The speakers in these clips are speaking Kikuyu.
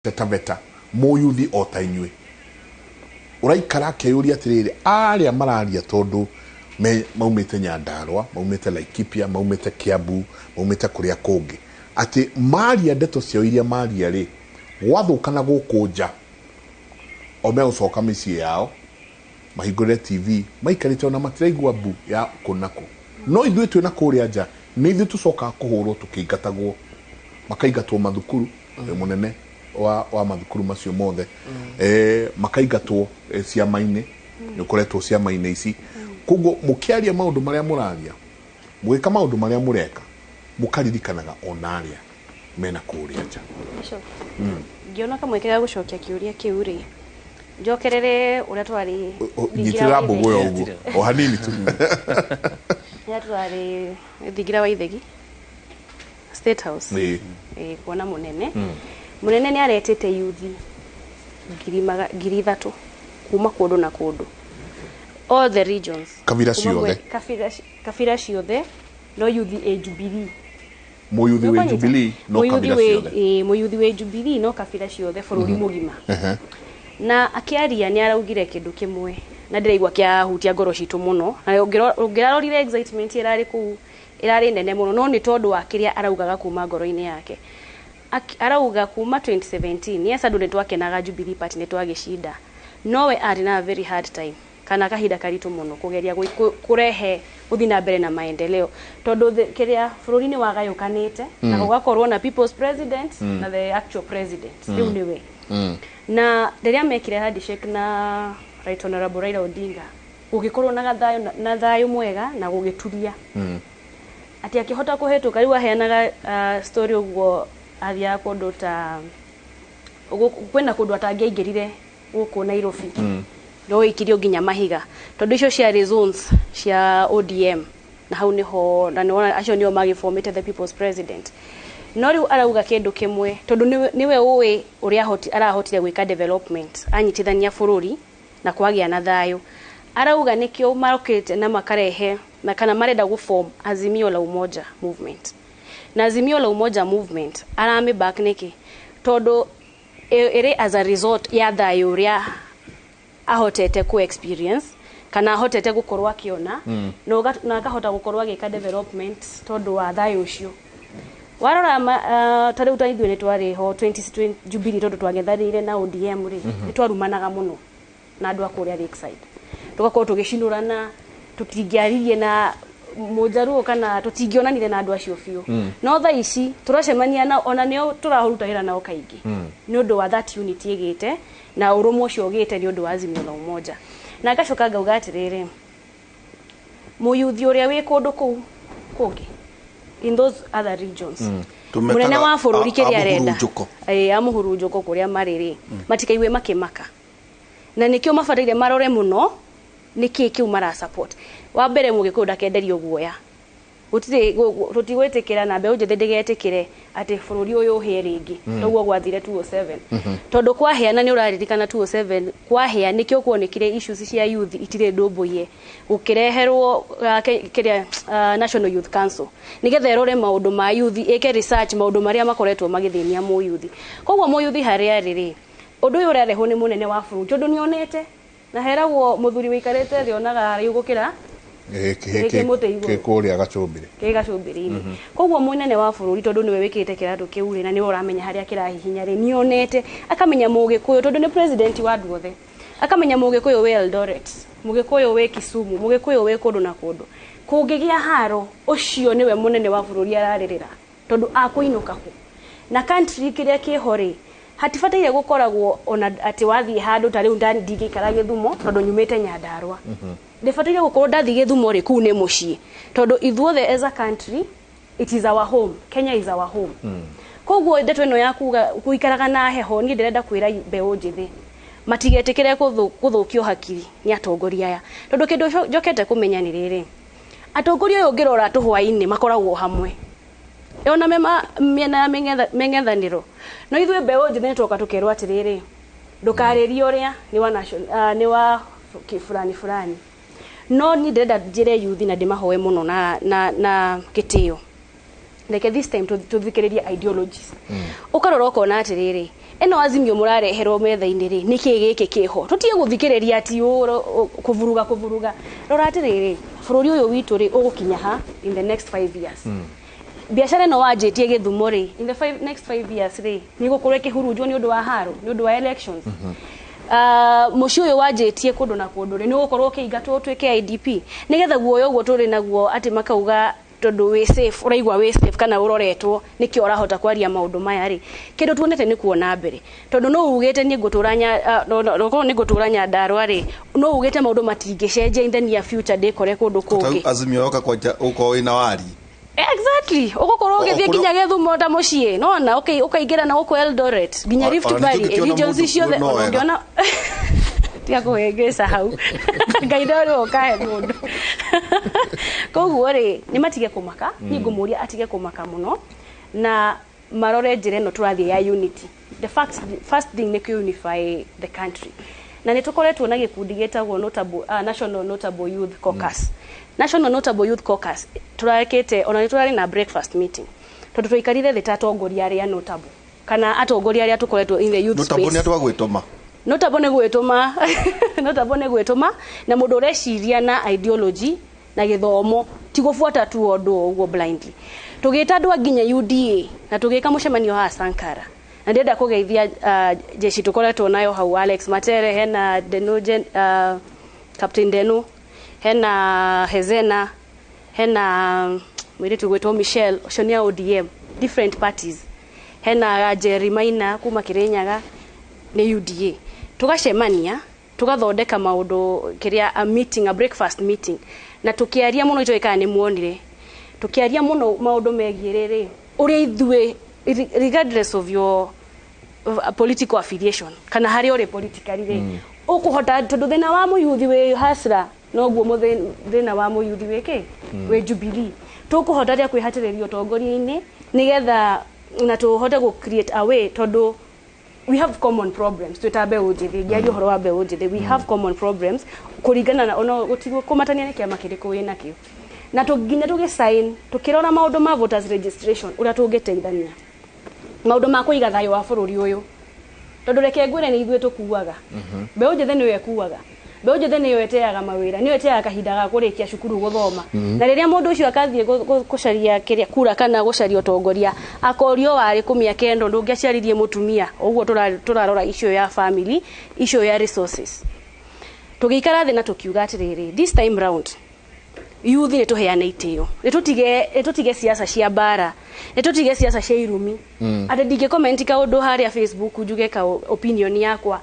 Taveta mũyuthi o ta inyuĩ ũraikara akeyũria atĩrĩrĩ, arĩa mararia tondũ me maumĩte Nyandarua, maumĩte Laikipia, maumĩte Kiambu, maumĩte kũrĩa kũngĩ, atĩ maria ndeto ciao iria maria rĩ, gwathũka na gũkũ nja o megũcoka mĩciĩ yao mahingũrĩre TV maikarĩte ona matiraigua mbu ya kũ na kũ. No ithuĩ twĩ na kũrĩa nja nĩ ithuĩ tũcokaga kũhũrwo tũkĩingatagwo, makaingatwo mathukuru, wĩ mũnene wa mathukuru macio mothe, makaingatwo ciama-inĩ, nĩ ũkoretwo ciama-inĩ ici. Koguo mũkĩaria maũndũ marĩa mũraria, mũgĩka maũndũ marĩa mũreka, mũkaririkanaga ona arĩa mena kũrĩa nja. Bishop, ngĩona kamweke ga gũcokia kĩũria kĩu rĩ, njokerere ũrĩa twarĩ thingira Nyitĩrĩra wa mbũgũ Ithegi. ĩyo ũguo o hanini tu. Rĩrĩa tũrarĩ thingira wa Ithegi State House, kuona mũnene mũnene nĩ aretĩte yuthi 3,000 kuma kũndũ na kũndũ, all the regions. Kabira Kuma ciothe. Kabira ciothe, no yuthi ĩ Jubilee. Mũyuthi wĩ Nĩũkũnyita? Jubilee no Mũyuthi kabira ciothe. Mũyuthi wĩ Jubilee no kabira ciothe bũrũri mũgima. Na akĩaria nĩ araugire kĩndũ kĩmwe na ndĩraigua kĩahutia ngoro citũ mũno, na ũngĩrarorire excitement ĩrarĩ kũu ĩrarĩ nene mũno, no nĩ tondũ wa kĩrĩa araugaga kuma ngoro-inĩ yake. Arauga kuma 2017, yes, andũ nĩ twakenaga Jubilee Party nĩ twagĩcinda, nowe arĩ na a very hard time kana kahinda karitũ mũno kũgeria kũrehe gũthiĩ na mbere na maendeleo, tondũ kĩrĩa bũrũri nĩ wagayũkanĩte na gũgakorwo na people's president na the actual president rĩu nĩwe. Na rĩrĩa mekire handshake na Right Honorable Raila Odinga, gũgĩkorwo na gathayũ na thayũ mwega na gũgĩturia atĩ akĩhota kũhĩtũka. Rĩu aheanaga story ũguo athiaga kũndũ ta kwĩna kũndũ atangĩaingĩrire gũkũ Nairobi, no ĩikirio nginya mahiga tondũ icio ciarĩ zones cia ODM, na hau niho na nĩwona acio nĩo magĩbomĩte the people's president. No rĩu arauga kĩndũ kĩmwe, tondũ nĩwe ũĩ ũrĩa arahotire gwĩka development, anyitithania bũrũri na kwagĩa na thayũ. Arauga nĩkĩo marokĩte na makarehe na kana marenda gũform Azimio la Umoja Movement. Na Azimio la Umoja Movement aramĩ back nĩkĩ? Tondũ ĩrĩ as a result ya thayũ ũrĩa ahotete ku experience kana ahotete gukorwo akiona na akahota gukorwo agĩka development tondũ wa thayũ ũcio. Warora ta rĩu ta ithuĩ nĩ twarĩ ho 2020 Jubilee, tondũ twang'ethanĩire na ODM rĩ, nĩ twarumanaga mũno na andũ a kũrĩa Lakeside, tũgakorwo tũgĩcinũrana, tũtingĩaririe na mũnjaruo kana tũtingĩonanire na andũ acio biũ. No thaa ici tũracemania nao, ona nĩo tũraruta wĩra nao kaingĩ nĩ ũndũ wa that unity ĩgĩte na ũrũmwe ũcio ũgĩte nĩ ũndũ wa Azimio la Umoja. Na ngacoka ngauga atĩrĩrĩ, mũyuthi ũrĩa wĩ kũndũ kũu kũngĩ in those other regions, Tũmetaga mũnene wa bũrũri kĩrĩa arenda amũhurunjũko. Amũhurunjũko kũrĩa marĩ rĩ, matikaigue makĩmaka, na nĩkĩo mabataire marore mũno nĩkĩ kĩu mara support. Wa mbere, mũgĩkũyũ ndakenderio guoya. Gũtirĩ tũtigwĩtĩkĩra na mbeũ njĩthĩ ndĩgetĩkĩre atĩ bũrũri ũyũ ũhĩe rĩngĩ toguo gwathire 207, tondũ kwahĩa, na nĩ ũraririkana 207 kwahĩa, nĩkĩo kuonekire issues cia youth itirĩ ndũmbũiye, gũkĩreherwo kĩrĩa National Youth Council nĩgetha ĩrore maũndũ ma youth, ĩke research maũndũ marĩa makoretwo magĩthĩnia mũyuthi. Koguo mũyuthi harĩa arĩ rĩ, ũndũ ũyũ ũrarehwo nĩ mũnene wa bũrũri, tondũ nĩonete na heragwo mũthuri wĩikarĩte thĩ onaga haraihu gũkĩra kĩhĩ mũtĩ igũrũ. Kĩ kũrĩa gacumbĩrĩ. Kĩ gacumbĩrĩ-inĩ. Koguo mũnene wa bũrũri, tondũ nĩwe wĩkĩrĩte kĩratũ kĩu rĩ, na nĩwe ũramenya harĩa kĩrahihinya rĩ, nĩonete akamenya mũgĩkũyũ, tondũ nĩ president wa andũ othe, akamenya mũgĩkũyũ wĩ Eldoret, mũgĩkũyũ wĩ Kisumu, mũgĩkũyũ wĩ kũndũ na kũndũ kũngĩgĩa haro, ũcio nĩwe mũnene wa bũrũri ararĩrĩra, tondũ akũinũka kũ na country kĩrĩa kĩho rĩ, hatibataire gũkoragwo ona atĩ wathiĩ handũ ta rĩu ndingĩikara Gĩthumo tondũ nyumĩte Nyandarua, ndĩbataire gũkorwo ndathiĩ Gĩthumo rĩ, kũu nĩ mũciĩ, tondũ ithuothe as a country it is our home. Kenya is our home. Koguo ndeto ĩno ya kuga gũikaraga na heho, niĩ ndĩrenda kwĩra mbeũ njĩthĩ matigetĩkĩre gũthũkio hakiri nĩ atongoria aya, tondũ kĩndũ njokete kũmenya nĩ rĩrĩ, atongoria ũyũ ũngĩrora tũhwaĩ-inĩ makoragwo hamwe ona mema mĩena ya mĩng'ethanĩro, no ithuĩ mbeũ njĩthĩ nĩ twoka tũkerwo atĩrĩrĩ, ndũkarĩrie ũrĩa nĩ wa nĩ wa fulani fulani. No niĩ ndĩrenda njĩre yuthi na ndĩmahoe mũno na gĩtĩo, reke this time tũthikĩrĩrie ideologies. Ũkarora ũkona atĩrĩrĩ, Ĩno Azimio mũrareherwo metha-inĩ rĩ, nĩkĩ gĩkĩ kĩho? Tũtige gũthikĩrĩria ati kũvuruga kũvuruga. Rora atĩrĩrĩ, bũrũri ũyũ witũ rĩ, ũgũkinya ha in the next 5 years? Biacara ĩno wanjĩtie Gĩthumo rĩ, in the next 5 years rĩ, nĩ ĩgũkorwo ĩkĩhurunjwo nĩ ũndũ wa haro, nĩ ũndũ wa elections. Mũciĩ ũyũ wanjĩtie kũndũ na kũndũ rĩ, nĩ ũgũkorwo ũkĩingatwo ũtuĩke IDP, nĩgetha guoya ũguo tũrĩ naguo atĩ makauga tondũ wĩ safe, ũraigua wĩ safe kana ũroretwo, nĩkĩo ũrahota kwaria maũndũ maya rĩ. Kĩndũ tuonete nĩ kuona mbere, tondũ no ugĩte niĩ ngũtũra no nĩ ngũtũra Nyandarua rĩ, no ugĩte maũndũ matingĩcenjia in the near future ndĩkore kũndũ kũngĩ. Azimio yoka kwanja ũkorwo wĩna wari. Exactly, ũgũkorwo ũgĩthiĩ nginya Gĩthumo ta mũciĩ, nona ũkaingĩra na gũkũ Eldoret, nginya Rift Valley, regions ciothe ũngĩona. Tiga kũhĩngĩca hau. Ngai ndorĩ ũkahe mũndũ. Koguo rĩ, nĩ matige kũmaka, niĩ ngũmũria atige kũmaka mũno na marore njĩra ĩno tũrathiĩ ya unity. The first thing nĩ unify the country. Na nĩ tũkoretwo na gĩkundi gĩtagwo National Notable Youth Caucus. National Notable Youth Caucus tũrekĩte ona nĩ tũrarĩ na breakfast meeting, tondũ twaikarire thĩ ta atongoria arĩa notable kana atongoria arĩa tũkoretwo in the youth space. Notable nĩ andũ a gwĩtũma. Notable nĩ gwĩtũma. Notable nĩ gwĩtũma na mũndũ ũreciria na ideology na gĩthomo, ti gũbuata tu ũndũ ũguo blindly. Tũgĩta andũ a nginya UDA na tũgĩka mũcemanio haha Sankara. Na ndĩrenda kũgeithia jeshi tũkoretwo nayo hau, Alex Matere, hena Deno, Captain Deno, hena Hezena, hena mũirĩtu gwĩtwo Michelle, ũcio nĩ a ODM, different parties. Hena Jerry Maina kuma Kirinyaga nĩ UDA. Tũgacemania, tũgathondeka maũndũ kĩrĩa a meeting, a breakfast meeting, na tũkĩaria mũno itũĩ kana nĩ muonire. Tũkĩaria mũno maũndũ megiĩ rĩrĩ, ũrĩa ithuĩ regardless of your political affiliation kana harĩa ũrĩ politically rĩ, ũkũhota tondũ thĩna wa mũyuthi wĩ Hasra noguo thĩna wa mũyuthi wĩ kĩ wĩ Jubilee. Tũkũhota atĩa kwĩhatĩrĩria ũtongoria-inĩ nĩgetha na tũhote gũ create a way, tondũ we have common problems twĩ ta mbeũ njĩthĩ. Ngĩaria ũhoro wa mbeũ njĩthĩ, we have common problems kũringana na ona kũmatania nĩ kĩama kĩrĩkũ wĩ nakĩo. Na nginya tũgĩsign tũkĩrora maũndũ ma voters registration ũrĩa tũngĩteithania, maũndũ ma kũiga thayũ wa bũrũri ũyũ, tondũ reke ngwĩre nĩ ithuĩ tũkuaga. Mbeũ njĩthĩ nĩyo ĩkuaga, mbeũ njĩthĩ nĩyo ĩteaga mawĩra, nĩyo ĩteaga kahinda ga kũrĩkia cukuru gũthoma. Na rĩrĩa mũndũ ũcio akathiĩ gũcaria kĩrĩa kura kana gũcaria ũtongoria, akorio warĩ kũ mĩaka ĩno, ndũngĩaciaririe mũtumia. Ũguo tũrarora issue ya family, issue ya resources. Tũgĩikara thĩ na tũkiuga atĩrĩrĩ, this time round youth nĩ tũheane itĩo, nĩ tũtige siasa cia mbara, nĩ tũtige siasa cia irumi. Atĩ ndingĩ comment kaũndũ harĩa Facebook njuge ka opinion yakwa,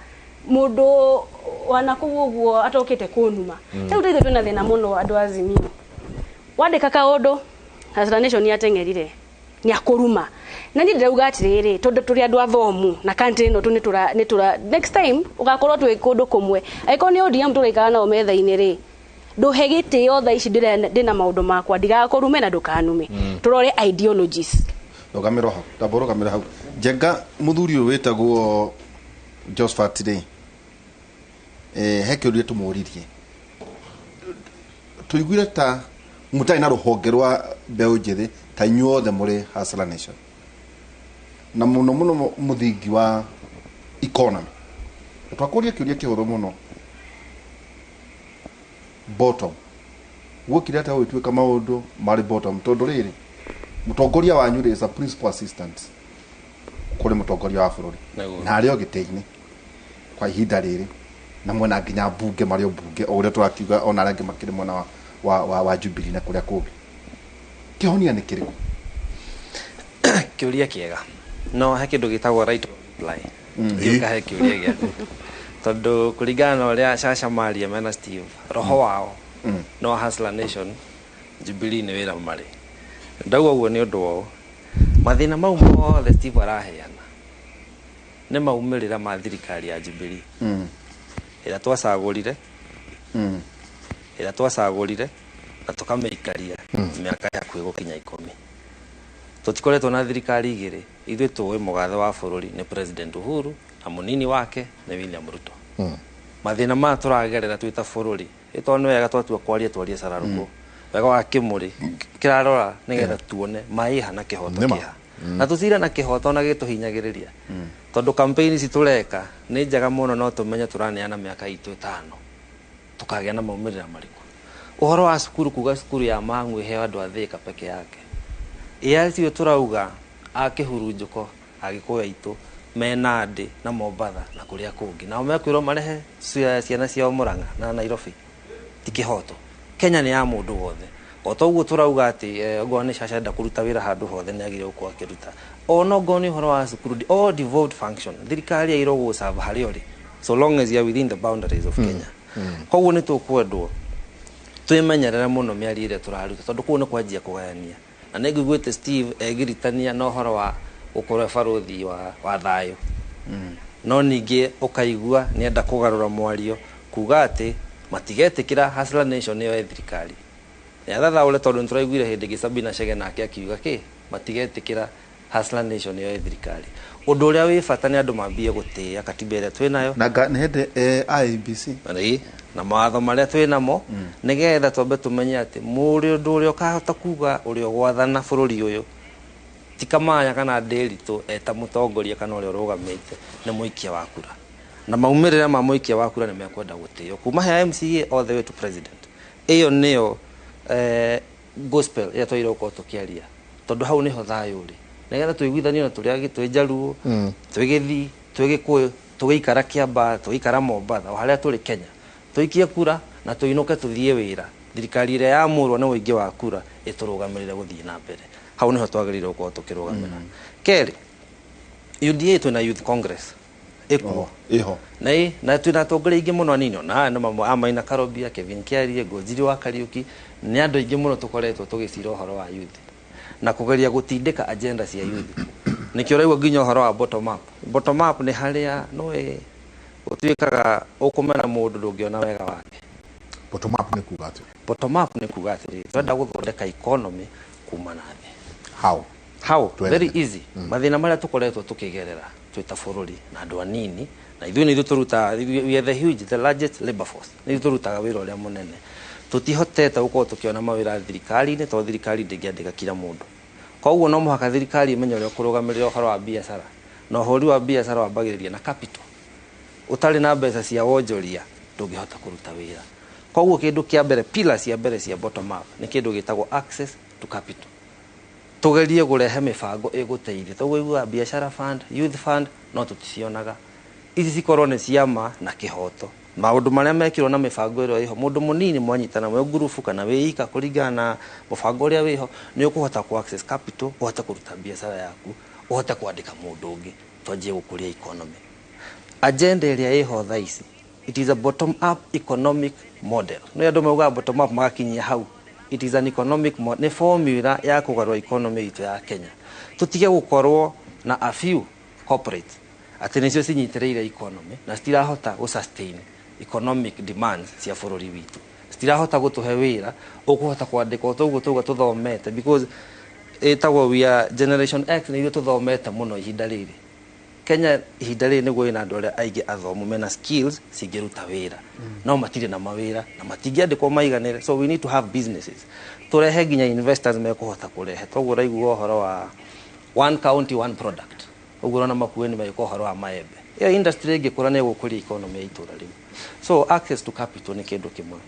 mũndũ wana kũu ũguo atokĩte kũnuma. Rĩu ithuĩ twĩna thĩna mũno andũ a Azimio. Wandĩka kaũndũ, Hustler Nation nĩ ateng'erire, nĩ akũruma. Na niĩ ndĩrauga atĩrĩrĩ, tondũ tũrĩ andũ athomu na country ĩno nĩ tũra next time ũgakorwo twĩ kũndũ kũmwe. Angĩkorwo nĩ ODM tũraikara nao metha-inĩ rĩ, ndũhe gĩtĩo thaa ici ndĩna maũndũ makwa, ndigakũrume na ndũkanume. Tũrore ideologies. Rũgamĩrwo hau, ndamba ũrũgamĩre hau. Njenga mũthuri ũyũ wĩtagwo Josephat rĩ, he kĩũria tũmũririe. Tũiguire ta mũtarĩ na rũhonge rwa mbeũ njĩthĩ ta inyuothe mũrĩ Hustler Nation, na mũno mũno mũthingi wa economy. Twakũria kĩũria kĩhũthũ mũno, bottom gwokire atĩa gũgĩtuĩka maũndũ marĩ bottom, tondũ rĩrĩ mũtongoria wanyu rĩ is a principal assistant kũrĩ mũtongoria wa bũrũri na arĩ o gĩtĩ-inĩ kwa ihinda rĩrĩ, na mwena nginya mbunge marĩ o mbunge o ũrĩa tũrakiuga, ona arĩa angĩ makĩrĩ mwena wa Jubilee na kũrĩa kũngĩ. Kĩhonia nĩ kĩrĩkũ? Kĩũria kĩega, no he kĩndũ gĩtagwo right of reply. Ngĩũka he kĩũria gĩaku, tondũ kũringana na ũrĩa Caca maria mena Steve, roho wao no Hustler Nation Jubilee nĩ wĩra marĩ. Ndauga ũguo nĩ ũndũ wao mathĩna mau mothe Steve araheana nĩ maumĩrĩra ma thirikari ya Jubilee ĩrĩa twacagũrire, ĩrĩa twacagũrire na tũkamĩikaria mĩaka hakuhĩ gũkinya 10. Tũtikoretwo na thirikari igĩrĩ, ithuĩ tũĩ mũgathe wa bũrũri nĩ President Uhuru na mũnini wake nĩ William Ruto. Mathĩna maya tũragerera twĩ ta bũrũri, ĩtondũ nĩ wega twatua kwaria twarie cararũkũ wega wa kĩmũrĩ kĩrarora nĩgetha tuone maĩha na kĩhoto kĩha. Na tũcire na kĩhoto na gĩtũhinyagĩrĩria. Tondũ campaign ici tũreka nĩ njega mũno, no tũmenye tũraneana mĩaka itũ 5 tũkagĩa na maumĩrĩra marĩkũ. Ũhoro wa cukuru, kuga cukuru ya Mang'u ĩheo andũ a Thĩka peke yake, ĩ acio tũrauga a kĩhurunjũko, Agĩkũyũ aitũ me Nandi na Mombatha na kũrĩa kũngĩ, nao mekwĩrwo marehe ciana ciao Murang'a na Nairobi. Ti kĩhoto. Kenya nĩ ya mũndũ wothe. O toguo tũrauga atĩ ongorwo nĩ Caca enda kũruta wĩra handũ hothe nĩ agĩrĩirwo gũkorwo akĩruta. Ona ongorwo nĩ ũhoro wa cukuru, all devolved function, thirikari yagĩrĩirwo gũgũserve harĩa ũrĩ, so long as you are within the boundaries of Kenya. Koguo nĩ tũkwendwo twĩmenyerere mũno mĩario ĩrĩa tũraruta, tondũ kũu nĩ kwanjia kũgayania. Na nĩ ngũiguĩte Steve egiritania na ũhoro wa gũkorwo e barũthi wa thayũ, no ningĩ ũkaigua nĩenda kũgarũra mwario kuga atĩ matigetĩkĩra Hustler Nation nĩyo thirikari. Nĩathathaũre, tondũ nĩtũraiguire hĩndĩ ĩngĩ Sabina Chege nake akiuga kĩ matigetĩkĩra Hustler Nation nĩyo thirikari. Ũndũ ũrĩa wĩ bata nĩ andũ mambie gũtĩĩa katiba ĩrĩa twĩnayo na nĩ hĩndĩ IEBC Ĩĩ, na mawatho marĩa twĩ namo, nĩgetha twambe tũmenye atĩ mũrĩ ũndũ ũrĩa ũkahota kuga ũrĩa ũgwathana bũrũri ũyũ ti Kamanya kana Ndĩritũ eta mũtongoria kana ũrĩa ũrũgamĩte, nĩ mũikia wa kura, na maumĩrĩra ma mũikia wa kura nĩ mekwenda gũtĩo kuma he MCA all the way to president. Ĩyo nĩyo gospel ĩrĩa twagĩrĩirwo gũkorwo tũkĩaria, tondũ hau nĩho thayũ ũrĩ, nĩgetha tũiguithanio na tũrĩa twĩ Njaruo, twĩ Gĩthii, twĩ Gĩkũyũ, tũgĩikara Kĩambaa, tũgĩikara Mombatha, o harĩa tũrĩ Kenya, tũikie kura na tũinũke tũthiĩ wĩra. Thirikari ĩrĩa yamũrwo nĩ ũingĩ wa kura ĩtũrũgamĩrĩre gũthiĩ na mbere. Hau nĩho twagĩrĩirwo gũkorwo tũkĩrũgamĩra. Kerĩ, UDA twĩna Youth Congress ĩkuo. Ĩho. Na ĩ na twĩna atongoria aingĩ mũno anini, ona aya nĩ mamwe a Maina Karobia, Kevin Kiarie, Ngũnjiri wa Kariũki, nĩ andũ aingĩ mũno tũkoretwo tũgĩcira ũhoro wa youth na kũgeria gũtindĩka agenda cia youth. Nĩkĩo ũraigua nginya ũhoro wa bottom up. Bottom up nĩ harĩa nĩwe ũtuĩkaga ũkũmena mũndũ ndũngĩona wega wake. Bottom up nĩ kuga atĩa? Bottom up nĩ kuga atĩrĩrĩ, twenda gũthondeka economy kuma na thĩ. How? How? Twende. Very easy. Mathĩna marĩa tũkoretwo tũkĩgerera twĩ ta bũrũri na andũ anini, na ithuĩ nĩ ithuĩ tũrutaga, we are the huge, the largest labor force, nĩ ithuĩ tũrutaga wĩra ũrĩa mũnene. Tũtihotete gũkorwo tũkĩona mawĩra thirikari-inĩ, tondũ thirikari ndĩngĩandĩka kila mũndũ. Koguo no mũhaka thirikari ĩmenye ũrĩa kũrũgamĩrĩra ũhoro wa biacara, na ũhũri wa biacara wambagĩrĩria na capital. Ũtarĩ na mbeca cia wonjoria ndũngĩhota kũruta wĩra. Koguo kĩndũ kĩa mbere, pillars cia mbere cia bottom up nĩ kĩndũ gĩtagwo access to capital. Tugerie kũrehe mĩbango ĩgũteithia. Toguo iguaga biashara fund, youth fund, no tũticionaga. Ici cikorwo nĩ ciama na kĩhoto. Maũndũ marĩa mekirwo na mĩbango ĩrĩa ĩho, mũndũ mũnini mwanyitana mwĩ ngurubu kana wĩ ika kũringana na mũbango ũrĩa wĩho, nĩ ũkũhota ku access capital, ũhote kũruta biacara yaku, ũhote kwandĩka mũndũ ũngĩ, twanjie gũkũria economy. Agenda ĩrĩa ĩho thaa ici, it is a bottom up economic model. Nĩ andũ maugaga bottom up magakinyia hau. It is an economic model, nĩ formula ya kũgarũra economy itũ ya Kenya. Tũtige gũkorwo na a few corporate atĩ nĩcio cinyitĩrĩire economy na citirahota gũ sustain economic demands cia bũrũri witũ. Citirahota gũtũhe wĩra ũkũhota kwandĩkwo toguo tauga tũthomete, because ĩtagwo we are generation X, nĩ ithuĩ tũthomete mũno ihinda rĩrĩ. Kenya ihinda rĩrĩ nĩguo ĩna andũ arĩa aingĩ athomu mena skills cingĩruta wĩra, no matirĩ na mawĩra na matingĩandĩkwo maiganĩre. So we need to have businesses, tũrehe nginya investors mekũhota kũrehe. Toguo ũraigua ũhoro wa one county one product, ũguo ũrona Makueni magĩka ũhoro wa maembe. Ĩyo industry ĩngĩkũra nĩ ĩgũkũria economy ya itũra rĩu. So access to capital nĩ kĩndũ kĩmwe.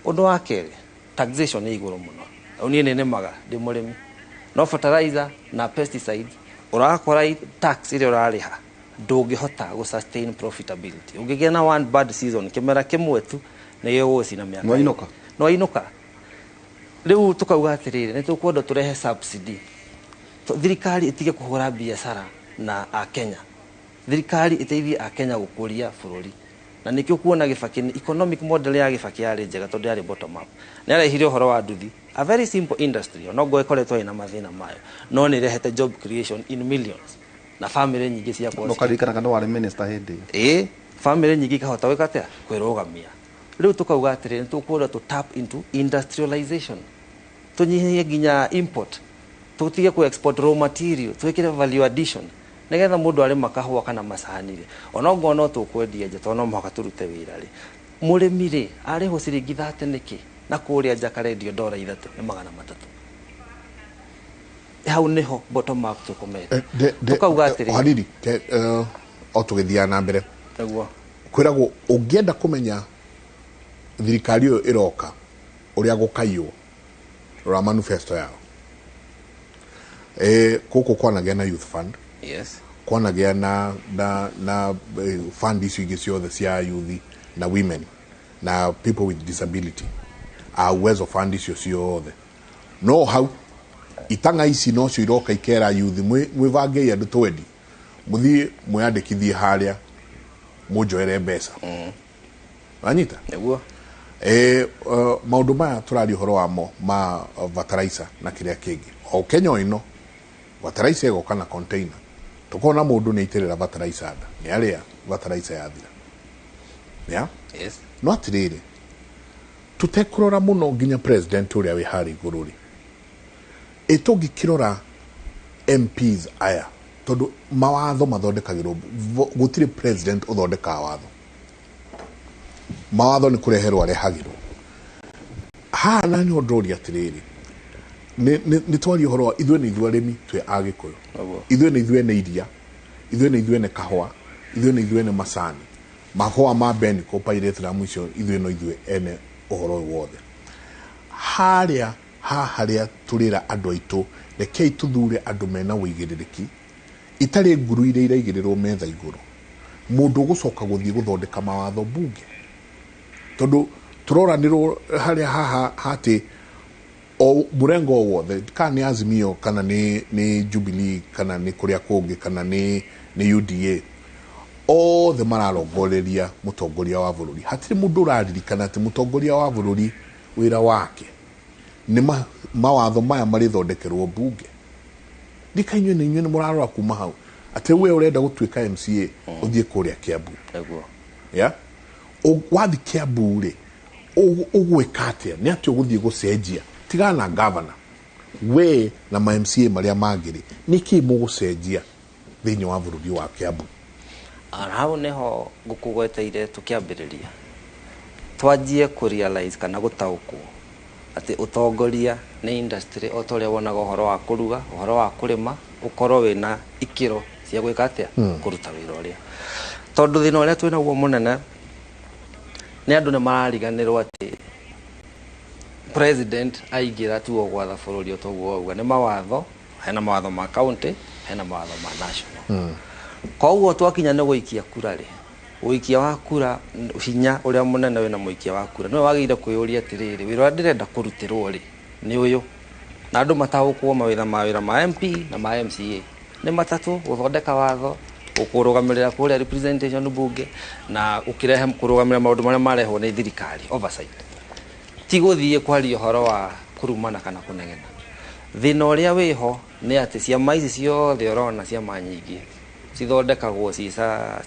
Ũndũ wa kerĩ, taxation nĩ igũrũ mũno. Rĩu niĩ nĩ nĩmaga, ndĩ mũrĩmi, no fertilizer na pesticides ũrakora tax ĩrĩa ũrarĩha ndũngĩhota gũ sustain profitability. Ũngĩgĩa na one bad season, kĩmera kĩmwe tu, nĩ gĩgũgũcina mĩaka. Nĩwainũka? Nĩwainũka. Rĩu tũkauga atĩrĩrĩ, nĩ tũkwenda tũrehe subsidy. Thirikari ĩtige kũhũra biacara na Akenya. Thirikari ĩteithie Akenya gũkũria bũrũri. Na nĩkĩo kuona Gĩbakĩ, economic model ya Gĩbakĩ yarĩ njega tondũ yarĩ bottom up. Nĩ arehire ũhoro wa nduthi, a very simple industry, onoguo ĩkoretwo ĩna mathĩna mayo, no nĩ ĩrehete job creation in millions na family nyingĩ ciakorwo Ndũkaririkanaga nĩ warĩ minister hĩndĩ ĩyo. Ĩĩ, family nyingĩ ikahota gwĩka atĩa? Kwĩrũgamia. Rĩu tũkauga atĩrĩrĩ, nĩ tũkwenda tũ tap into industrialization, tũnyihie nginya import, tũtige ku export raw material, twĩkĩre value addition, nĩgetha mũndũ arĩma kahũa kana macani rĩ, onokorwo no tũkwendia nja, tondũ no mũhaka tũrute wĩra rĩ, mũrĩmi rĩ arĩhwo ciringi 30 nĩkĩ, na kũrĩa nja karendio $3 nĩ 300? Hau nĩho bottom up tũkomete. Tũkauga atĩrĩ Hariri o tũgĩthiaga na mbere nĩguo kwĩragwo ũngĩenda kũmenya thirikari ĩyo ĩroka ũrĩa gũkaiywo, rora manifesto yao. Gũkũ kwanagĩa na youth fund. Yes. Kwanagĩa na fund icio ingĩ ciothe cia youth na women na people with disability, a Uwezo Fund, icio ciothe. No hau itanga ici nocio iroka ikera youth, mwĩbangei andũ twendi mũthiĩ mwĩyandĩkithie harĩa mũnjoere mbeca. Wanyita? Nĩguo. Maũndũ maya tũraria ũhoro wamo ma fertilizer na kĩrĩa kĩngĩ, o Kenya o ĩno fertilizer ĩgoka na container, tũkona mũndũ nĩ aitĩrĩra fertilizer nda, nĩ arĩa fertilizer yathira, ya. Yes. No atĩrĩrĩ, tũtekũrora mũno nginya president ũrĩa wĩ harĩa igũrũ rĩ, ĩ tũngĩkĩrora MPs aya, tondũ mawatho mathondekagĩrwo gũtirĩ president ũthondekaga watho, mawatho nĩ kũreherwo arehagĩrwo haha. Na nĩ ndũria atĩrĩrĩ, nĩ twaria ũhoro wa ithuĩ nĩ ithuĩ arĩmi twĩ Agĩkũyũ. Nĩguo. Ithuĩ nĩ ithuĩ ene iria, ithuĩ nĩ ithuĩ ene kahũa, ithuĩ nĩ ithuĩ ene macani, mahũa ma Beniko, pyrethrum icio, ithuĩ no ithuĩ ene ũhoro ũyũ wothe harĩa ha harĩa tũrĩra andũ aitũ. Rekei tũthure andũ mena ũigĩrĩrĩki, itarĩ nguru iria iraigĩrĩrwo metha igũrũ, mũndũ ũgũcoka gũthiĩ gũthondeka mawatho bunge, tondũ tũroranĩrwo harĩa haha hatĩ o mũrengo o wothe, kana nĩ Azimio, kana nĩ Jubilee, kana nĩ kũrĩa kũngĩ, kana nĩ UDA, othe mararongoreria mũtongoria wa bũrũri. Hatirĩ mũndũ ũraririkana atĩ mũtongoria wa bũrũri wĩra wake nĩ mawatho maya marĩthondekerwo bunge. Ndika inyuĩ nĩ inyuĩ nĩ mũrarora kuma hau atĩ we ũrenda gũtuĩka MCA, ũthiĩ kũrĩa Kiambu. Nĩguo. Ya wathi Kiambu rĩ, ũgwĩka atĩa? Nĩ atĩa ũgũthiĩ gũcenjia? Tigana na gavana, we na ma MCA marĩa mangĩ rĩ, nĩ kĩ mũgũcenjia thĩinĩ wa bũrũri wa Kiambu? Na hau nĩho ngũkũgweteire tũkĩambĩrĩria, twanjie kũ realize kana gũtaũkwo atĩ ũtongoria nĩ industry, o ta ũrĩa wonaga ũhoro wa kũruga, ũhoro wa kũrĩma, ũkorwo wĩna ikĩro cia gwĩka atĩa, kũruta wĩra ũrĩa. Tondũ thĩna ũrĩa twĩnaguo mũnene nĩ andũ nĩ marariganĩrwo atĩ president aingĩra tu o gwatha bũrũri, o toguo wauga, nĩ mawatho. Hena mawatho ma county, hena mawatho ma national. Koguo twakinya nĩ gũikia kura rĩ, ũikia wa kura, hinya ũrĩa mũnene wĩna mũikia wa kura nĩwe wagĩrĩire kwĩyũria atĩrĩrĩ, wĩra ũrĩa ndĩrenda kũrutĩrwo rĩ, nĩ ũyũ? Na andũ mataũkwo mawĩra ma wĩra ma MP na ma MCA nĩ matatũ: gũthondeka watho, kũrũgamĩrĩra kũrĩa representation bunge, na ũkĩrehe kũrũgamĩrĩra maũndũ marĩa marehwo nĩ thirikari, oversight. Ti gũthiĩ kwaria ũhoro wa kũrumana kana kũnegena. Thĩna ũrĩa wĩho nĩ atĩ ciama ici ciothe ũrona, ciama nyingĩ cithondekagwo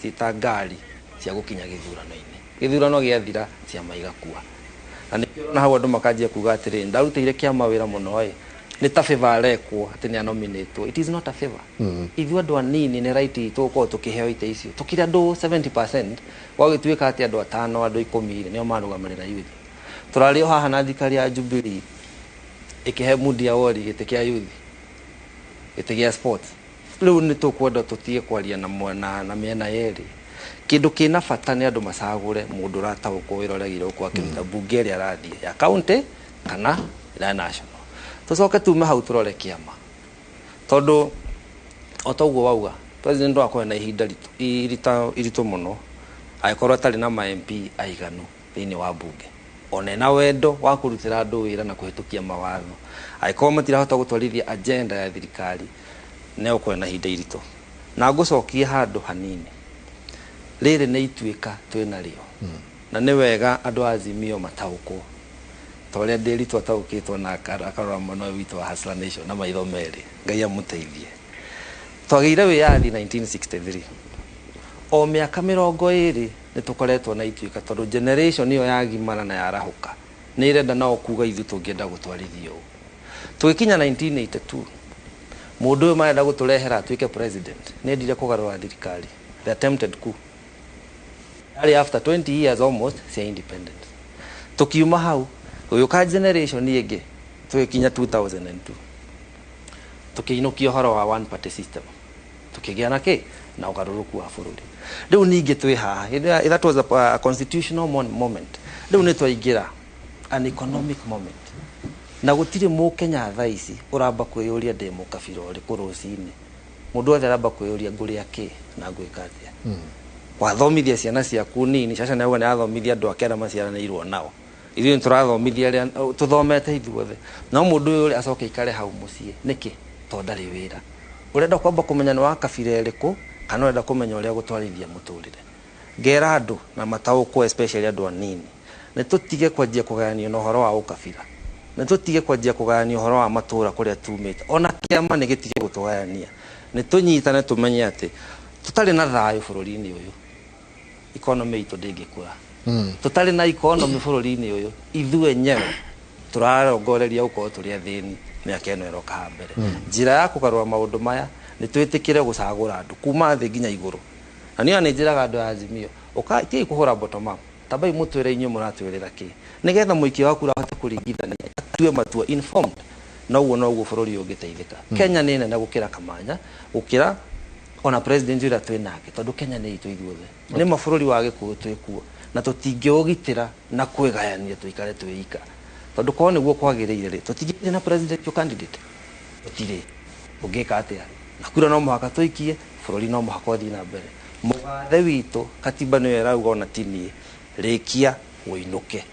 cita ngari cia gũkinya gĩthurano-inĩ. Gĩthurano gĩathira, ciama igakua. Na nĩkĩo ũrona hau andũ makanjia kuga atĩrĩ, ndarutĩire kĩama wĩra mũno ĩ, nĩ ta favor arekwo atĩ nĩ anominatwo. It is not a favor. Ithuĩ andũ anini nĩ right itũ gũkorwo tũkĩheo itĩ icio. Tũkĩrĩ andũ 70%, gwagĩtuĩka atĩ andũ atano, andũ 10 rĩ, nĩo marũgamĩrĩra youth. Tũrarĩ o haha na thirikari ya Jubilee ĩkĩhe Moody Awori gĩtĩ kĩa youth, gĩtĩ gĩa sports. Rĩu nĩ tũkwenda tũtige kwaria na mwena na mĩena yerĩ. Kĩndũ kĩna bata nĩ andũ macagũre mũndũ ũrataũkwo wĩra ũrĩa agĩrĩirwo gũkorwo akĩruta mbunge ĩrĩa arathiĩ ya county kana ya national. Tũcoke tume hau tũrore kĩama, tondũ o ta ũguo wauga, president wakorwo na ihinda iritũ mũno angĩkorwo atarĩ na ma MP aiganu thĩinĩ wa mbunge, ona ena wendo wa kũrutĩra andũ wĩra na kũhĩtũkia mawatho, angĩkorwo matirahota gũtwarithia agenda ya thirikari, nĩ egũkorwo na ihinda iritũ. Na ngũcokie handũ hanini, rĩrĩ nĩ ituĩka twĩnarĩo, na nĩ wega andũ a Azimio mataũkwo ta ũrĩa Ndĩritũ ataũkĩtwo na akarora mwena ũyũ witũ wa Hustler Nation na maitho merĩ. Ngai amũteithie. Twagĩire wĩyathi 1963, o mĩaka 20 nĩ tũkoretwo na ituĩka, tondũ generation ĩyo yagimara na yarahũka nĩ ĩrenda nao kuga ithuĩ tũngĩenda gũtwarithia ũũ. Tũgĩkinya 1982, mũndũ ũyũ marenda gũtũrehera atuĩke president nĩ endire kũgarũra thirikari, the attempted coup yarĩ after 20 years almost cia independence. Tukiuma hau gũgĩũka generation ĩngĩ, tũgĩkinya 2002. Tukiinukia ũhoro wa one party system. Tukigĩa na kĩ na ũgarũrũku wa bũrũri. Rĩu ningĩ twĩ haha, that was a constitutional moment. Rĩu nĩ twaingĩra an economic moment. Na gũtirĩ mũkenya thaa ici ũramba kwĩyũria ndĩ mũkabira ũrĩkũ rũcinĩ. Mũndũ wothe aramba kwĩyũria ngũrĩa kĩ na ngwĩka atĩa. Wathomithia ciana ciaku nini, Caca nĩauga nĩarathomithia andũ ake arĩa maciaranĩirwo nao. Ithuĩ nĩtũrathomithia arĩa tũthomete ithuothe. No mũndũ ũyũ ũrĩa acoke aikare hau mũciĩ nĩkĩ? Tondũ ndarĩ wĩra. Ũrenda kwamba kũmenya nĩ wa kabira ĩrĩkũ kana ũrenda kũmenya ũrĩa gũtwarithia mũtũrĩre. Ngera andũ na mataũkwo especially andũ anini. Nĩ tũtige kwanjia kũgayanio na ũhoro wa ũkabira. Nĩ tũtige kwanjia kũgayanio ũhoro wa matũra kũrĩa tumĩte. Ona kĩama nĩ gĩtige gũtũgayania. Nĩ tũnyitane tũmenye atĩ tũtarĩ na thayũ bũrũri-inĩ ũyũ, economy itũ ndĩngĩkũra. Tũtarĩ na economy bũrũri-inĩ ũyũ, ithuĩ enyewe tũrarongoreria gũkorwo tũrĩ athĩni mĩaka ĩno ĩroka haha mbere. Njĩra ya kũgarũra maũndũ maya nĩ twĩtĩkĩre gũcagũra andũ kuma thĩ nginya igũrũ. Na niĩ nĩ njĩraga andũ a Azimio, ũka tigai kũhũra bottom up, tambai mũtwĩre inyuĩ mũratwĩrĩra kĩ, nĩgetha mũikia wa kura ahote kũringithania atue matua informed. Noguo noguo bũrũri ũngĩteithĩka. Kenya nĩ nene gũkĩra Kamanya, gũkĩra ona president ũrĩa twĩ nake, tondũ Kenya nĩ itũ ithuothe. Nĩ ma bũrũri wa Gĩkũyũ twĩ kuo na tũtingĩũgitĩra na kwĩgayania tũikare twĩ ika. Tondũ korwo nĩguo kwagĩrĩire rĩ, tũtingĩrĩ na presidential candidate. Tũtirĩ. Ũngĩka atĩa? Na kura no mũhaka tũikie, bũrũri no mũhaka ũthiĩ na mbere. Mũgathe witũ katiba nĩyo ĩrauga ona ti niĩ, rĩkia ũinũke.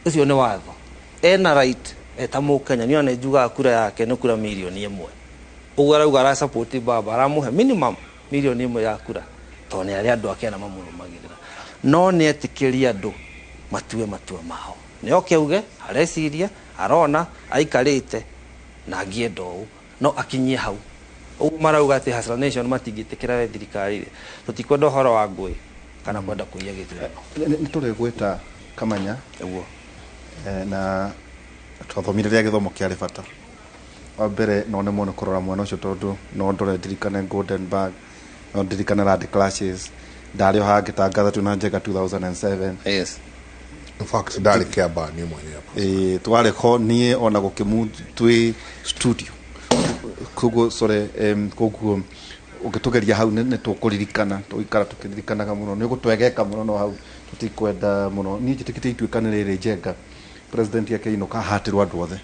Ũcio nĩ watho. Ena right eta mũkenya, niĩ ona njugaga kura yake nĩ kura mirioni 1. Ũguo arauga ara support baba, aramũhe minimum mirioni 1 ya kura tondũ nĩ arĩ andũ ake arĩa mamũrũmagĩrĩra. No nĩ etĩkĩrie andũ matue matua mao. Nĩ oke auge areciria, arona aikarĩte na angĩenda ũũ no akinyie hau. Ũguo marauga atĩ Hustler Nation matingĩtĩkĩra we thirikari rĩ, tũtikwenda ũhoro wa ngũĩ kana kwenda kũiya gĩthurano. Nĩ tũrĩgwĩta Kamanya. Ũguo. Na twathomire rĩa gĩthomo kĩarĩ bata. Wa mbere no nemwo nĩ kũrora mwena ũcio tondũ no ndore ndirikane Golden Bag, no ndirikane Land Clashes, ndarĩ o haha ngĩtangatha twĩna Njenga 2007. Yes. In fact, ndarĩ Kĩambaa niĩ mwenyewe. Ĩĩ, twarĩ ho niĩ ona gũkĩmu twĩ studio koguo sorry, koguo ũngĩtũgeria hau nĩ tũkũririkana, tũgũikara tũkĩririkanaga mũno, nĩ ũgũtwegeka mũno, no hau tũtikwenda mũno. Niĩ njĩtĩkĩtie ituĩka nĩ rĩrĩ, Njenga president akĩinũka ahatĩrwo andũ othe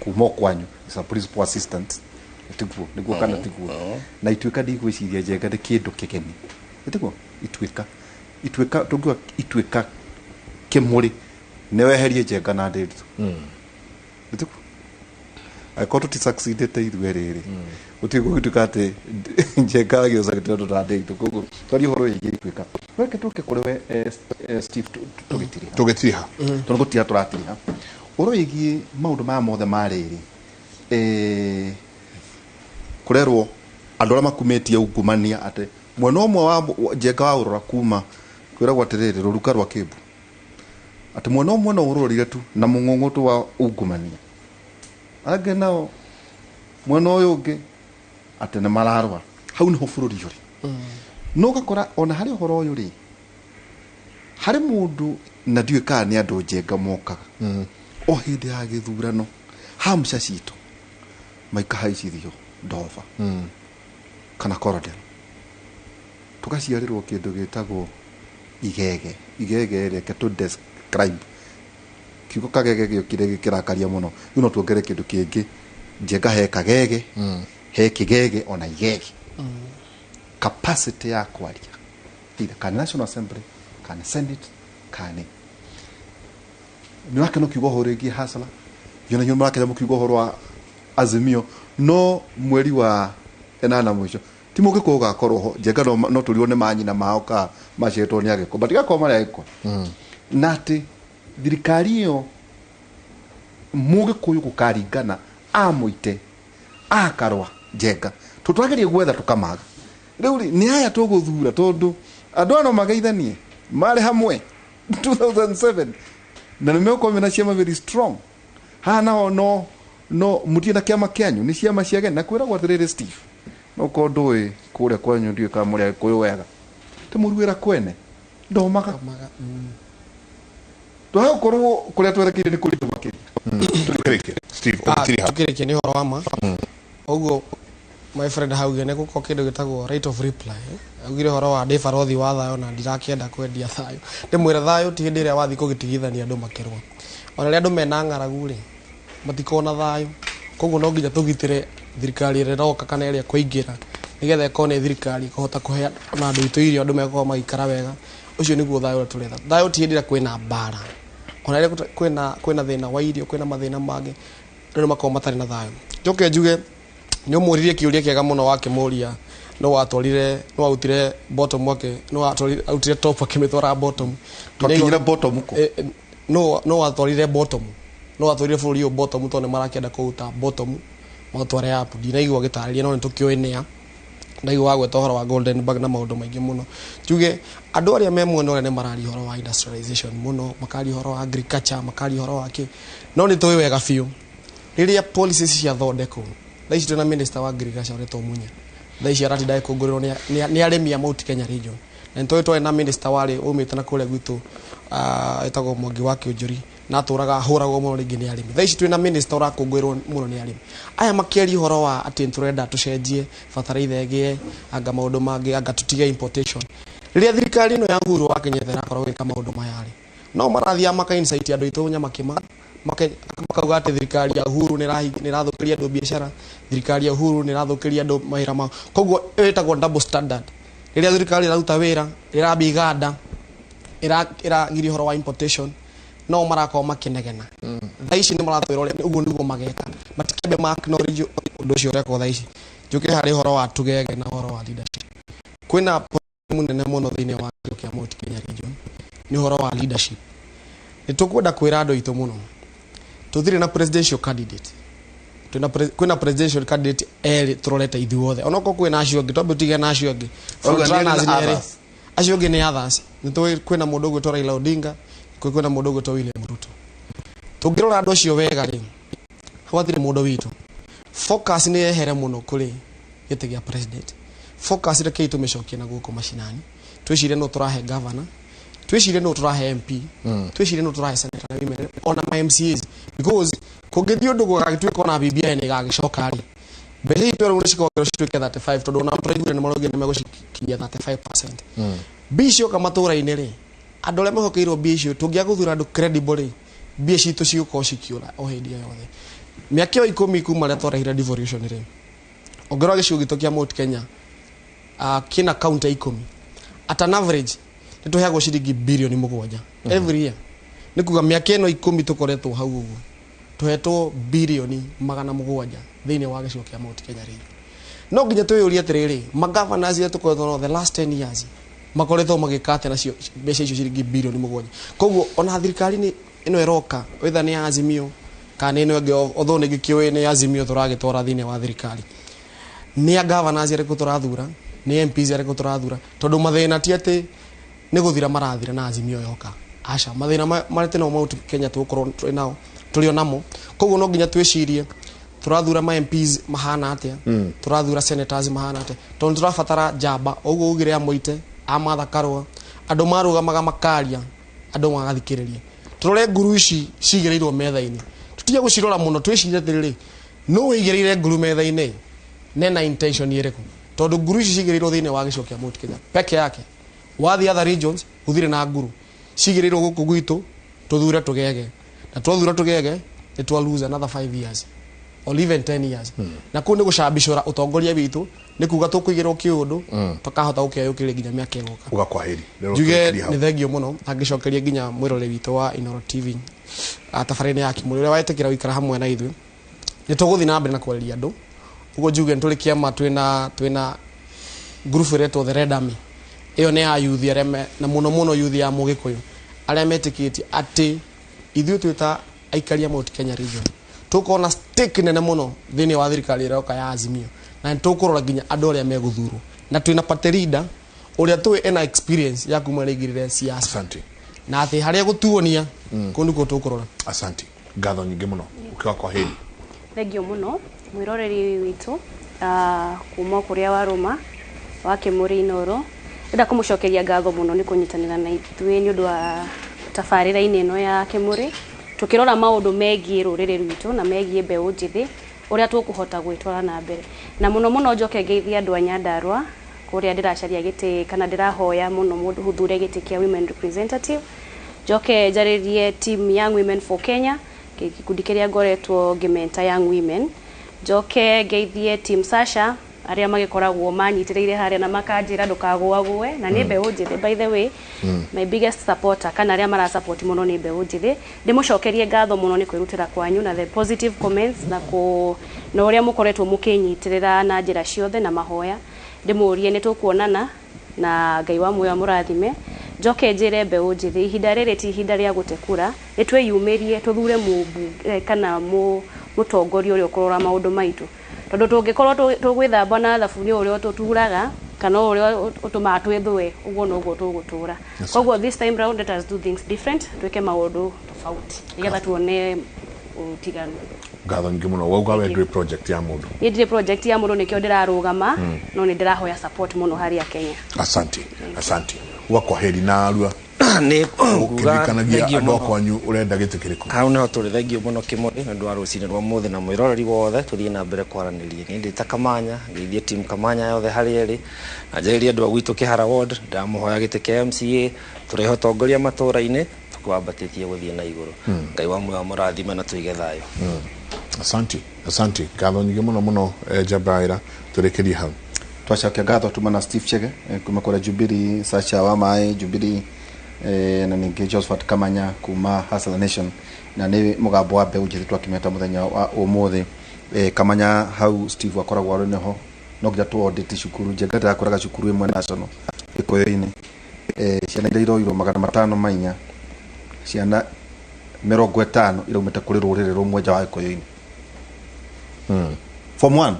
kuma o kwanyu is a principal assistant, tiguo niguo kana tiguo? Na ituĩka ndigwĩciria Njenga nĩ kĩndũ kĩgeni, tiguo? Ituĩka tũngiuga ituĩka kĩmũrĩ nĩ weherie Njenga na Ndĩritũ, tiguo? Angĩkorwo tũti-succeedĩte ithuĩ rĩrĩ, gũtirĩ gũgĩtuĩka atĩ Njenga agĩũcagĩtĩra tondũ na Ndĩritũ. Koguo twarie ũhoro wĩgiĩ ituĩka, reke tũke kũrĩ we, Steve, tũgĩtiriha. Tũgĩtiriha. Tondũ gũtira tũratiriha ũhoro wĩgiĩ maũndũ maya mothe ma rĩrĩ, kũrerwo andũ arĩa makumĩtie ungumania atĩ mwena ũmwe wa Njenga wa ũrora kuma kwĩragwo atĩrĩrĩ rũruka rwa Kĩmbu atĩ mwena ũmwe no ũrorire tu na mũng'ũng'ũtũ wa ungumania, angĩ nao mwena ũyũ ũngĩ atĩ nĩ mararũa. Hau nĩho bũrũri ũrĩ. No ũgakora ona harĩ ũhoro ũyũ rĩ, harĩ mũndũ na ndiũĩ kana nĩ andũ Njenga mokaga o hĩndĩ ya gĩthurano hamsha citũ maikahaicithio Ndova kana Korodel, tũgaciarĩrwo kĩndũ gĩtagwo igege. Igege reke tũ describe kiugo kagege gĩokire gĩkĩrakaria mũno. Rĩu no tuongere kĩndũ kĩngĩ, Njenga he kagege, he kĩgege ona igege. Capacity ya kwaria either kana National Assembly kana Senate kana nĩ wakena ũkiuga ũhoro ĩgiĩ Hustler, yona nyuma makena mũkiuga ũhoro wa Azimio, no mweri wa ĩnana mũico ti mũgĩkũyũ ũgakorwo ho. Njenga no tũrirwo nĩ manyina mao ka maciĩtwo nĩ agĩkũ matigakorwo marĩ agĩkũ, na atĩ thirikari ĩyo mũgĩkũyũ gũkaringana amũite akarwa Njenga tũtwagerie gwetha tũkamaga. Rĩu rĩ, nĩ aya tũgũthura tondũ andũ aya no mageithanie marĩ hamwe 2007 na nĩ megũkorwo mena ciama very strong. Haha naho no mũtirĩ na kĩama kĩanyu, nĩ ciama cia ageni. Na kwĩragwo atĩrĩrĩ, Steve, no korwo ndũĩ kũrĩa kwanyu, ndiũĩ kana mũrĩ agĩkũyũ wega, tĩ mũruĩra kwene ndomaga twaga gũkorwo kũrĩa twerekeire nĩ kũritũ makĩria. Tũkĩrĩkia. Steve, ũgĩtiriha. Tukĩrĩkia nĩ ũhoro wa ma ũguo my friend haugire nĩ gũkorwo kĩndũ gĩtagwo right of reply, eh? Augire ũhoro wa ndĩ barothi wa thayũ na ndirakĩenda kwendia thayũ. Ndĩmwĩre thayũ ti hĩndĩ ĩrĩa wathiĩ kũgĩtigithania andũ makĩrũa. Ona rĩrĩa andũ mena ng'aragu rĩ, matikona thayũ. Koguo no nginya tũgitĩre thirikari ĩrĩa ĩroka kana ĩrĩa ĩkũingĩra, nĩgetha ĩkorwo nĩ thirikari ĩkũhota kũhe ona andũ aitũ irio, andũ megũkorwo magĩikara wega. Ũcio nĩguo thayũ ũrĩa tũretha. Thayũ ti hĩndĩ ĩrĩa kwĩna mbara, ona rĩrĩa kwĩna thĩna wa irio, kwĩna mathĩna mangĩ, andũ nĩ makoragwo matarĩ na thayũ. Njoke njuge nĩ ũmũririe kĩũria kĩega mũno wakĩmũria no watwarire, no warutire bottom wake, no watwarire, arutire top akĩmĩtwara bottom. Twakinyire bottom kũ? No watwarire bottom, no watwarire bũrũri ũyũ bottom, tondũ nĩ marakĩenda kũruta bottom matware up. Ndinaigua gĩtarĩria, no nĩ tũkĩũĩ nĩa. Ndaigua wagweta ũhoro wa Golden Bag na maũndũ maingĩ mũno. Njuge andũ arĩa me mwena ũrĩa nĩ mararia ũhoro wa industrialization mũno, makaria ũhoro wa agriculture, makaria ũhoro wa kĩ, no nĩ tũĩ wega biũ rĩrĩa policies ciathondekwo. Thaa ici twĩna minister wa agriculture ũretwo Munya, thaa ici aratinda agĩkũngũĩrwo nĩ arĩmi a Mount Kenya region. Na nĩ tũĩ twarĩ na minister warĩ umĩte na kũrĩa gwitũ, etagwo Mwangi wa Kĩũnjũri, na atũraga ahũragwo mũno rĩngĩ nĩ arĩmi. Thaa ici twĩna minister ũrakũngũĩrwo mũno nĩ arĩmi aya, makĩaria ũhoro wa atĩ nĩtũrenda tũcenjie bataraitha ĩgĩe anga maũndũ mangĩ, anga tũtige importation. Rĩrĩa thirikari ĩno ya Uhuru wa Kenyatta ĩrakorwo ĩgĩka maũndũ maya rĩ, no marathiaga maka insight andũ aitũ nyamakĩma, makauga atĩ thirikari ya Uhuru nĩ ĩrathũkĩria andũ biacara, thirikari ya Uhuru nĩ ĩrathũkĩria andũ mawĩra mao. Koguo ĩyo ĩtagwo double standard. Rĩrĩa thirikari ĩraruta wĩra, ĩrambia iganda, ĩragiria ũhoro wa importation, no marakorwo makĩnegena. Thaa ici nĩ maratwĩra ũrĩa ũguo nĩguo mageka, matikĩambe ma acknowledge ũndũ ũcio ũrekwo thaa ici. Njũke harĩ ũhoro wa tũgege na ũhoro wa leadership. Kwĩna problem nene mũno thĩinĩ wa gĩcigo kĩa Mount Kenya region, nĩ ũhoro wa leadership. Nĩ tũkwenda kwĩra andũ aitũ mũno, tũtirĩ na presidential candidate. Kwĩna presidential candidate erĩ tũrorete ithuothe, onokorwo kwĩna acio angĩ, twambe tũtige na acio angĩ. Auga nĩ Front runners erĩ na nĩ erĩ. others. Acio angĩ nĩ others. Nĩ tũĩ kwĩna mũndũ ũgwĩtwo Raila Odinga, kwĩna mũndũ ũgwĩtwo William Ruto. Tũngĩrora andũ acio wega rĩ, hau hatirĩ mũndũ witũ. Focus nĩ yehere mũno kũrĩ gĩtĩ gĩa president. Focus rekei tũmĩcokie na gũkũ macinani. Twĩcirie nũ tũrahe governor, twĩcirie nũ tũrahe MP, twĩcirie nũ tũrahe senator na women rep, ona ma MCAs, because kũngĩthiĩ ũndũ gũgagĩtuĩka ona BBI nĩ ĩgagĩcoka rĩ, mbeca ici twerwo nĩ cikongerwo cituĩke 35, tondũ ona tũraiguire nĩ maraugire nĩ megũcikinyia 35%. Mbia cioka matũra-inĩ rĩ, andũ arĩa mehokeirwo mbia icio, tũngĩaga gũthura andũ credible rĩ, mbia citũ cigũkorwo cikĩũra o hĩndĩ o yothe. Mĩaka ĩyo 10 kuma rĩrĩa twarehire devolution rĩ, ũngĩrora gĩcigo gitũ kĩa Mount Kenya, kĩna county 10, at an average nĩ tũheagwo ciringi birioni 7 every year. Nĩ kuga mĩaka ĩno 10 tũkoretwo hau ũguo, tũhetwo birioni 700 thĩinĩ wa gĩcigo kĩa Mount Kenya region. No nginya twĩyũrie atĩrĩrĩ, magovernors arĩa tũkoretwo nao the last 10 years makoretwo magĩka atĩa nacio mbeca icio ciringi birioni 7? Koguo ona thirikari nĩ ĩno ĩroka, whether nĩ ya Azimio kana nĩ ĩno ĩngĩ, although nĩ ngĩkĩũĩ nĩ Azimio tũragĩtwara thĩinĩ wa thirikari, nĩ a governors arĩkũ tũrathura, nĩ MPs arĩkũ tũrathura? Tondũ mathĩna ti atĩ nĩ gũthira marathira na Azimio yoka, aca, mathĩna marĩa twĩnamo Mount Kenya tũgũkorwo twĩ nao, tũrĩ o namo. Koguo no nginya twĩcirie tũrathura ma MPs mahana atĩa, tũrathura senators mahana atĩa, tondũ tũrabatara njamba ũguo ugire a Mũite, a Martha Karua, andũ marũgamaga makaria, andũ magathikĩrĩria. Tũrore nguru ici cigĩrĩirwo metha-inĩ, tũtige gũcirora mũno, twĩcirie atĩrĩrĩ, nũ wĩigĩrĩire nguru metha-inĩ nena intention ĩrĩkũ? Tondũ nguru ici cigĩrĩirwo thĩinĩ wa gĩcigo kĩa Mount Kenya peke yake, wathiĩ other regions gũthire na nguru cigĩrĩirwo gũkũ gwitũ. Tũthure tũgege, na twathura tũgege nĩ twa lose another 5 years or even 10 years, na kũu nĩ gũcambicũra ũtongoria witũ, nĩ kuga tũkũigĩrwo kĩũndũ tũkahota gũkĩyũkĩrĩria nginya mĩaka ĩgoka. Uga kwaheri. Rĩu Njuge tũrĩkĩrie hau. nĩ thengio mũno angĩcokeria nginya mwĩrore witũ wa Inooro TV, tabarĩra ya Kimũri, ũrĩa wetĩkĩra gũikara hamwe na ithuĩ. Nĩ tũgũthiĩ na mbere na kwarĩria andũ ũguo. Njuge nĩ tũrĩ kĩama, twĩna group ĩretwo The Red Army. Ĩyo nĩ ya youth arĩa na mũno mũno youth ya Mũgĩkũyũ arĩa metĩkĩtie atĩ ithuĩ twĩ ta aikari a Mount Kenya region tũkorwo na stake nene mũno thĩinĩ wa thirikari ĩroka ya Azimio, na nĩ tũkũrora nginya andũ arĩa megũthurwo, na twĩna party leader ũrĩa tũĩ ena experience ya kuma rĩingĩrĩre siasa, Asante. na atĩ harĩa gũtuonia kũu nĩkuo tũkũrora. Asante, ngatho nyingĩ mũno, ukiwa kwa heri. Thengio mũno mwĩroreri witũ, kuma kũrĩa warũma wa Kĩmũrĩ Inooro. Ndĩrenda kũmũcokeria ngatho mũno nĩ kũnyitanĩra na ithuĩ nĩ ũndũ wa tabarĩra-inĩ ĩno ya Kĩmũrĩ. Tukirora maundu megiĩ rũrĩrĩ rwitũ na megiĩ mbeũ njĩthĩ ũrĩa tũkũhota gwĩtwara na mbere. Na mũno mũno njoke ngeithie andũ a Nyandarua kũrĩa ndĩracaria gĩtĩ kana ndĩrahoya mũno mũndũ huthure gĩtĩ kĩa women representative. Njoke njarĩrie team Young Women for Kenya, gĩkundi kĩrĩa ngoretwo ngĩmenta Young Women. Njoke ngeithie team Sasha arĩa magĩkoragwo manyitĩrĩire harĩa na makanjĩra ndũkagũagũe, na nĩ mbeũ njĩthĩ, by the way. My biggest supporter kana arĩa marasupport mũno nĩ mbeũ njĩthĩ. Ndĩmũcokerie ngatho mũno nĩ kwĩrutĩra kwanyu na the positive comments na kũ na ũrĩa mũkoretwo mũkĩnyitĩrĩra na njĩra ciothe na mahoya. Ndĩmũrie nĩ tũkuonana na Ngai wa muoyo amũrathime. Njoke njĩre mbeũ njĩthĩ ihinda rĩrĩ ti ihinda rĩa gũte kura, nĩ twĩyumĩrie tũthure mũmbunge kana mũtongoria ũrĩa ũkũrora maũndũ maitũ, tondũ tũngĩkorwo tũgwĩthamba na thabuni ũrĩa ũtũturaga kana ũrĩa ũtũmaga twĩthũe, ũguo noguo tũgũtũra. Koguo this time round let us do things different, twĩke maũndũ tofauti nĩgetha tuone ũtiganu. Ngatho nyingĩ mũno. Wauga we ndũrĩ project ya mũndũ. Niĩ ndirĩ project ya mũndũ, nĩkĩo ndĩrarũgama, no nĩ ndĩrahoya support mũno harĩ a Kenya. Asante, asante. Uga kwaheri na arua. Nĩ nguga ũkĩririkanagia thengiũ andũ a mũno. Kwanyu ũrenda gĩtĩ kĩrĩkũ? Hau nĩho tũrĩ. Thengiũ mũno Kĩmũrĩ nĩ ũndũ wa rũcinĩ rwa mũthĩ na mwĩroreri wothe. Tũthiĩ na mbere kwaranĩria. Niĩ ndĩ ta Kamanya, ngeithie team Kamanya yothe harĩa ĩrĩ, na njarĩrie andũ a gwitũ Kĩhara ward. Ndĩramũhoya gĩtĩ kĩa MCA, tũrehe ũtongoria matũũra-inĩ tũkwambatĩtie gũthiĩ na igũrũ. Ngai wa muoyo amũrathime na tũige thayũ. Asante, asante, ngatho nyingĩ mũno mũno. Njambaĩra tũrĩkĩrie hau. Twacokia ngatho tuma na Steve Chege kuma kũrĩa Jubilee, Sasha wa Maĩ Jubilee, na ningĩ Josephat Kamanya kuma Hustler Nation, na nĩ mũgambo wa mbeũ njĩthĩ twakĩmeta mũthenya wa ũmũthĩ. Kamanya hau Steve akoragwo arĩ nĩho no nginya tũ audit cukuru. Njenga ndĩrakoraga cukuru ĩmwe national Gĩkũyũ-inĩ, ciana iria iroirwo 504, ciana 50 iraumĩte kũrĩ rũrĩrĩ rũmwe nja wa Gĩkũyũ-inĩ, form 1,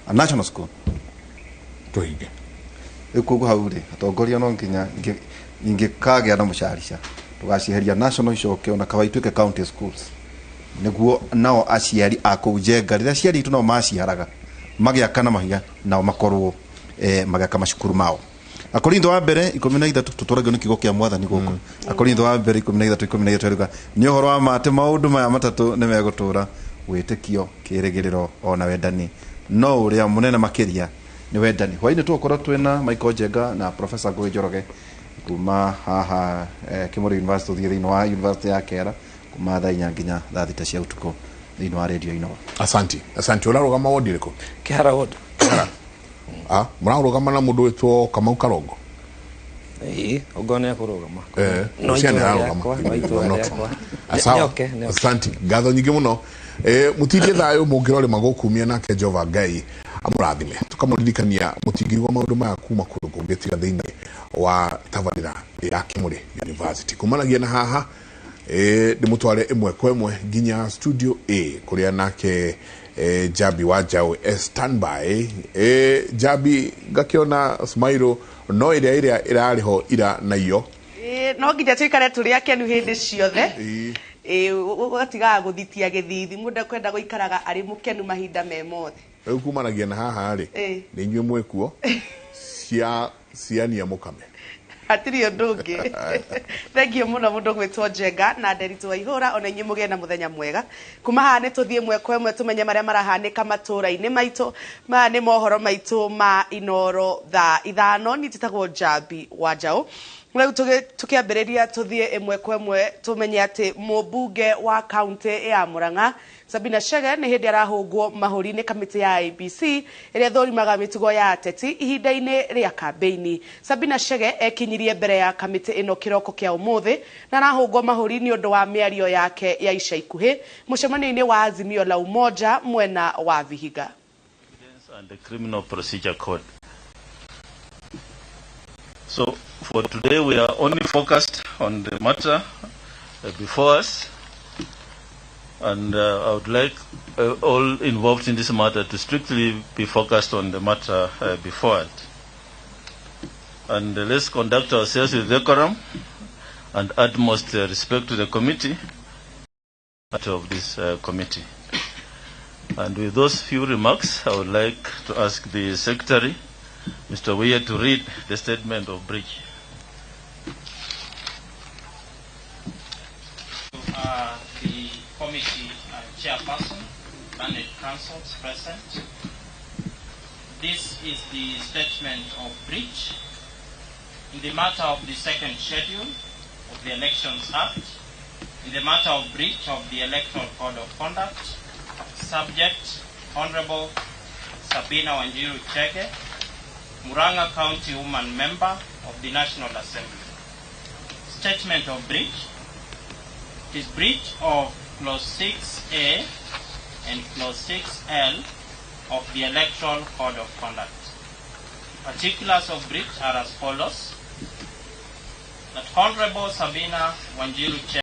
a national school. Tũhinge. Rĩu koguo hau rĩ, atongoria no nginya ingĩkagĩa na mũcarica tũgacieheria national, icoke ona kaba ituĩke county schools, nĩguo nao aciari a kũu Njenga, rĩrĩa aciari aitũ nao maciaraga magĩaka na mahiga, nao makorwo magĩaka macukuru mao. Akorintho wa mbere 13, tũtũragio nĩ kiugo kĩa Mwathani gũkũ. Akorintho wa mbere 13 13 ĩruga nĩ ũhoro wa ma atĩ maũndũ maya matatũ nĩ megũtũra, wĩtĩkio, kĩĩrĩgĩrĩro ona wendani, no ũrĩa mũnene makĩria nĩ wendani. Hwainĩ tũgũkorwo twĩna Michael Njenga na Professor Ngũgĩ Njoroge kuma haha Kĩmũrĩ University, tũthiĩ thĩinĩ wa University ya Kera kuma thaa 4 nginya thaa 6 cia ũtukũ thĩinĩ wa Radio Inooro. Asante, asante. Ũrarũgama wondi ĩrĩkũ? Kĩhara ward. Ah, mũrarũgama na mũndũ wĩtwo Kamau Karongo? Ĩĩ, ũngorwo nĩ ekũrũgama. No Ũcio itũra nĩararũgama. rĩakwa, no itũra Not. rĩakwa. Sawa. Nĩoke, nĩoke. Asante, ngatho nyingĩ mũno. Mũtindie thayũ mũngĩrorĩma gũkumia, nake Jehova Ngai amũrathime. Tũkamũririkania mũtingĩigua maũndũ maya kuma kũndũ kũngĩ tiga thĩinĩ wa tabarĩra ya Kĩmũrĩ University. Kumanagia na haha, ndĩmũtware ĩmwe kwa ĩmwe nginya studio A kũrĩa nake Jambi wa Njaũ e standby. Jambi, ngakĩona smile no ĩrĩa ĩrĩa ĩrarĩ ho ira na iyo. Ĩĩ, no nginya tũikare tũrĩ akenu hĩndĩ ciothe. Ĩĩ. Ĩĩ, ũgatigaga gũthitia gĩthithi, mũndũ ekwenda gũikaraga arĩ mũkenu mahinda me mothe. Rĩu kumanagia na haha rĩ, Ĩĩ. nĩ inyuĩ mwĩkuo cia ciania mũkame. Hatirĩ ũndũ ũngĩ. Thengiũ mũno mũndũ gwĩtwo Njenga na Nderitũ wa Ihũra, ona inyuĩ mũgĩe na mũthenya mwega. Kuma haha nĩ tũthiĩ ĩmwe kwa ĩmwe tũmenye marĩa marahanĩka matũũra-inĩ maitũ. Maya nĩ mohoro maitũ ma Inooro thaa 5. Niĩ njĩtagwo Njambi wa Njaũ. Rĩu tũkĩambĩrĩria tũthiĩ ĩmwe kwa ĩmwe tũmenye atĩ mũmbunge wa kaunti ya Murang'a Sabina Chege nĩ hĩndĩ arahũngwo mahũri nĩ kamĩtĩ ya IEBC ĩrĩa ĩthũrimaga mĩtugo ya ateti ihinda-inĩ rĩa kambĩini. Sabina Chege ekinyirie mbere ya kamĩtĩ ĩno kĩroko kĩa ũmũthĩ na arahũngwo mahũri nĩ ũndũ wa mĩario yake ya ica ikuhĩ mũcemanio-inĩ wa Azimio la Umoja mwena wa Vihiga. And the Criminal Procedure Code. So for today we are only focused on the matter before us, and I would like all involved in this matter to strictly be focused on the matter before it. And let's conduct ourselves with decorum and utmost respect to the committee of this committee. And with those few remarks, I would like to ask the Secretary, Mr. Weir, to read the statement of breach. Committee Chairperson, learned counsels present. This is the statement of breach in the matter of the second schedule of the Elections Act, in the matter of breach of the Electoral Code of Conduct, subject Honorable Sabina Wanjiru Chege, Murang'a County Woman Member of the National Assembly. Statement of breach. It is breach of Clause 6A and Clause 6L of the Electoral Code of Conduct. Particulars of breach are as follows. That Honorable Sabina Wanjiru Chege